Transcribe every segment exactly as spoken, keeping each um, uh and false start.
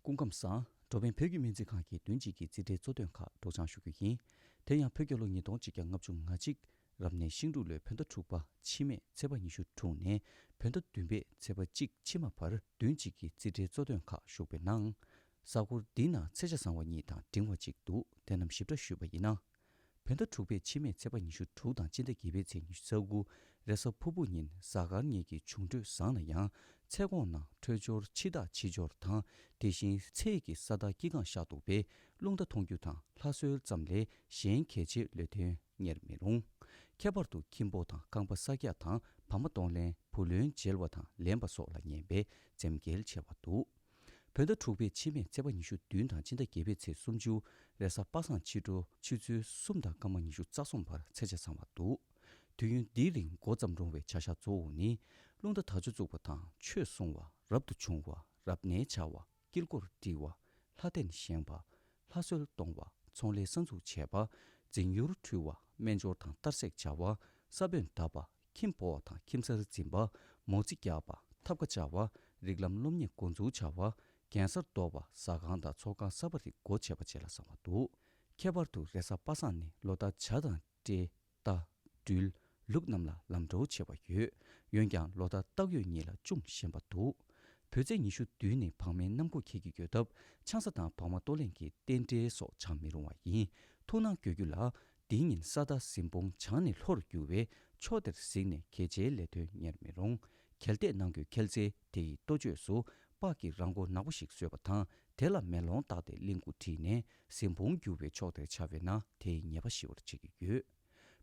སྐུ་ཁམས་བཟང་། འགྲོ་ཕན་བོད་ཀྱི་སྨན་རྩིས་ཁང་གི་བདུན་གཅིག་གི་རྩིས་ཁྲའི་གཙོ་དོན་ཁག་སྒྲོག་སྦྱང་ཞུ་རྒྱུ་ཡིན། དེ་ཡང་བོད་རྒྱལ་ལོ་ཉིས་སྟོང་གཅིག་བརྒྱ་ལྔ་བཅུ་ང་གཅིག་རབ་གནས་ཤིང་འབྲུག་ལོའི་བོད་ཟླ་དྲུག་པ་འཆི་མེད་ཚེས་པ་ཉི་ཤུ་དྲུག་ནས་བོད་ཟླ་བདུན་པའི་ཚེས་པ་གཅིག་ཕྱི་མ་བར་བདུན་གཅིག་གི་རྩིས་ཁྲའི་གཙོ་དོན་ཁག་ཞུགས་པའི་ནང་། གཟའ་འཁོར་འདིའི་ནང་ཚེས་ཆ་བཟང་བ་གཉིས་དང་འབྲིང་བ་གཅིག་འདུག་དེ་རྣམས་ཞིབ་ཕྲ་ཞུས་པ་ཡིན་ན། བོད་ཟླ་དྲུག་པའི་འཆི་མེད་ཚེས་པ་ཉི་ཤུ་དྲུག་དང་སྤྱི་ཟླ་བརྒྱད་པའི་ཚེས་ཉི་ཤུ་རྩ་དགུ་རེས་གཟའ་ཕུར་བུ་ཉིན་གཟའ་སྐར་གཉིས་ཀྱི་འབྱུང་འཕྲོད་བཟང་ན་ཡང་ཚེས་གོང་ནང་འཕྲོད་སྦྱོར་ཕྱི་ཐག་ཕྱི་སྦྱོར་དང་དེ་བཞིན་ཚེས་ཀྱི་ས་བདག་སྐྱེ་གང་ཤར་འདུག་པས་རླུང་རྟ་མཐོང་རྒྱུ་དང་ལྷ་གསོལ་ཙམ་ལས་གཞན་གལ་ཆེའི་ལས་དོན་གཉེར་མི་རུང་། ཁྱད་པར་དུ་ཁྱིམ་སྤོ་དང་རྐང་པ་ས་རྒྱག་དང་བག་མ་གཏོང་ལེན་བུ་ལོན་འཇལ་བ་དང་ལེན་པ་སོགས་ལ་ཉན་པས་འཛེམ་གེལ་ཆེ་བ་འདུག་བོད་ཟླ་དྲུག་པའི་འཆི་མེད་ཚེས་པ་ཉི་ཤུ་བདུན་དང་སྤྱི་ཟླ་བརྒྱད་པའི་ཚེས་སུམ་ཅུ་རེས་གཟའ་པ་སངས་ཕྱི་དྲོ་ཆུ་ཚོད་གསུམ་དང་སྐར་མ་ཉི་ཤུ་རྩ་གསུམ་བར་ཚེས་ཆ་བཟང་བ་འདུག་དུས་ཡུན་འདིའི་རིང་འགོ་བརྩམས་རུང་བའི་བྱ་བཞག་གཙོ་བོ་ནི། རླུང་རྟ་དར་ལྕོག་བཙུགས་པ་དང་ཆོས་གསུང་བ། རབ་ཏུ་བྱུང་བ། རབ་གནས་བྱ་བ། དཀྱིལ་འཁོར་དཀྲིལ་བ། ལྷ་རྟེན་བཞེངས་པ། ལྷ་གསོལ་གཏོང་བ། ཚོང་ལས་གསར་འཛུགས་བྱས་པ། རྫིང་ཡུར་འཁྲུལ་བ། སྨན་སྦྱོར་དང་གཏར་སྲེག་བྱ་བ། ས་བོན་བརྡབ་པ། ཁྱིམ་སྤོ་བ་དང་ཁྱིམ་གསར་འཛིན་པ། མོ་རྩིས་རྒྱག་པ། ཐབ་ཀ་བཅའ་བ། རིགས་ལམ་སློབ་གཉེར་འགོ་འཛུགས་བྱ་བ། རྒྱལ་སར་གཏོར་བ། ཟ་ཁང་དང་ཚོགས་ཁང་གསར་པ་རིགས་སྒོ་ཕྱེ་བ་བཅས་ལ་བཟང་བ་འདུག་ཁྱད་པར་དུ་རེས་གཟའ་པ་སངས་ནི་ལོ་ཟླ་བྱ་དང་སྤྲེལ། རྟ། སྦྲུལ། ལུག་རྣམས་ལ་ལམ་འགྲོ་ཆེ་བ་ཡོད། འོན་ཀྱང་ལོ་ཟླ་སྟག་ཡོས་གཉིས་ལ་ཅུང་ཞན་པ་འདུག་བོད་ཚེས་ཉི་ཤུ་བདུན་ནི་བག་མའི་གནམ་སྒོ་འཁེལ་གྱི་ཡོད་སྟབས་ཆང་ས་དང་བག་མ་གཏོར་ལེན་གྱི་རྟེན་འབྲེལ་སོགས་བྱ་མི་རུང་བ་ཡིན། ཐུགས་སྣང་དགོས་རྒྱུ་ལ། འདིའི་ཉིན་ས་བདག་གཟིམ་དཔོན་བྱང་ནས་ལྷོར་རྒྱུ་བས་ཕྱོགས་དེར་གཟིགས་ནས་གལ་ཆེའི་ལས་དོན་གཉེར་མི་རུང་། གྱེལ་ལྟས་གནང་དགོས། གྱེལ་ཚེ་དེ་ཡི་ལྟོ་བཅོས་སུ་སྤགས་ཀྱི་ར་མགོ་ནག་པོ་ཞིག་བཟོས་པ་དང་དེ་ལ་མེ་ལོང་བཏགས་ཏེ་གླིང་དགུ་བྲིས་ནས་གཟིམ་དཔོན་རྒྱུ་བའི་ཕྱོགས་དེར་བྱ་བས་ན་དེའི་ཉེས་པ་ཞི་བར་བྱེད་ཀྱི་ཡོད།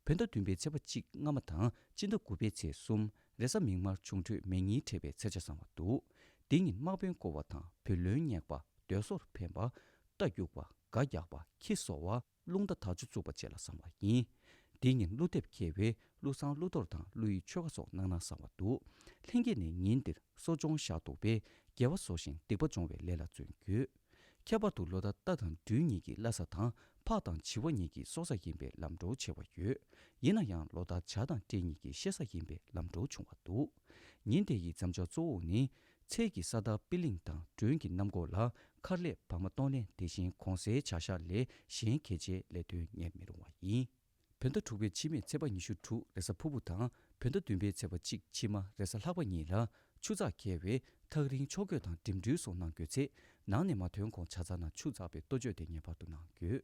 བོད་ཟླ་བདུན་པའི་ཚེས་པ་གཅིག་སྔ་མ་དང་སྤྱི་ཟླ་དགུ་པའི་ཚེས་གསུམ་རེས་གཟའ་མིག་དམར་འབྱུང་འཕྲོད་མེ་གཉིས་འཕྲད་པའི་ཚེས་ཆ་བཟང་བ་འདུག་འདི་ཉིན་དམག་དཔོན་བསྐོ་བ་དང་བུ་ལོན་བསྙེགས་པ། སྡོད་སོར་འཕེན་པ། རྟ་རྒྱུག་པ། སྒ་རྒྱག་པ། ཁྱི་གསོ་བ། རླུང་རྟ་དར་ལྕོག་བཙུགས་པ་བཅས་ལ་བཟང་བ་ཡིན། འདི་ཉིན་ཀླུ་འདེབས་འཁེལ་བས་ཀླུ་བསང་ཀླུ་གཏོར་དང་ཀླུ་ཡི་ཆོ་ག་སོགས་གནང་ན་བཟང་བ་འདུག་ལྷན་རྒྱས་ནས་ཉིན་འདིར་གསོ་སྦྱོང་བཞག་འདུག་པས་དགེ་བ་གསོ་ཞིང་སྡིག་པ་སྦྱོང་བའི་ལས་ལ་བརྩོན་དགོས། ཁྱད་པར་དུ་ལོ་ཟླ་རྟ་དང་སྦྲུལ་གཉིས་ཀྱི་བླ་གཟའ་དང་ཕག་དང་བྱི་བ་གཉིས་ཀྱི་སྲོག་གཟའ་ཡིན་པས་ལམ་འགྲོ་ཆེ་བ་ཡོད། ཡིན་ན་ཡང་ལོ་ཟླ་བྱ་དང་སྤྲེལ་གཉིས་ཀྱི་གཤེད་གཟའ་ཡིན་པས་ལམ་འགྲོ་ཆུང་བ་འདུག་ཉིན་དེ་ཡི་མཚམས་འཇོག་གཙོ་བོ་ནི། ཚེས་ཀྱི་ས་བདག་པི་ལིང་དང་མགྲོན་གྱི་གནམ་སྒོ་ལ་མཁར་ལས་བག་མ་གཏོང་ལེན་དེ་བཞིན་གོང་གསལ་བྱ་བཞག་ལས་གཞན་གལ་ཆེའི་ལས་དོན་གཉེར་མི་རུང་བ་ཡིན། བོད་ཟླ་དྲུག་པའི་འཆི་མེད་ཚེས་པ་ཉི་ཤུ་དྲུག་རེས་གཟའ་ཕུར་བུ་དང་བོད་ཟླ་བདུན་པའི་ཚེས་པ་གཅིག་ཕྱི་མ་རེས་གཟའ་ལྷག་པ་གཉིས་ལ་ཆུ་ཚགས་འཁེལ་བས་ཐག་རིང་ཕྱོགས་བགོས་དང་འགྲིམ་འགྲུལ་སོགས་གནང་དགོས་ཚེ་ནང་ནས་མ་ཐོན་གོང་ཇ་ཚ་ནང་ཆུ་འཛག་པའི་ལྟོ་བཅོས་དེ་ངེས་པར་དུ་གནང་དགོས།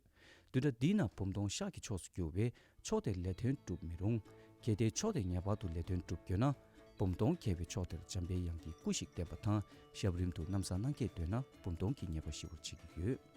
བདུན་ཕྲག་འདིའི་ནང་བུམ་སྟོང་ཤར་གྱི་ཕྱོགས་སུ་རྒྱུ་བས་ཕྱོགས་དེར་ལས་དོན་སྒྲུབ་མི་རུང་། གལ་ཏེ་ཕྱོགས་དེར་ངེས་པར་དུ་ལས་དོན་སྒྲུབ་དགོས་ན། བུམ་སྟོང་འཁེལ་བའི་ཕྱོགས་དེར་འཇམ་པའི་དབྱངས་ཀྱི་སྐུ་ཞིག་བསྟན་པ་དང་ཞབས་རིམ་དུ་ན་བཟའ་གནང་གལ་འདོད་ན་བུམ་སྟོང་གི་ཉེས་པ་ཞི་བར་བྱེད་ཀྱི་ཡོད།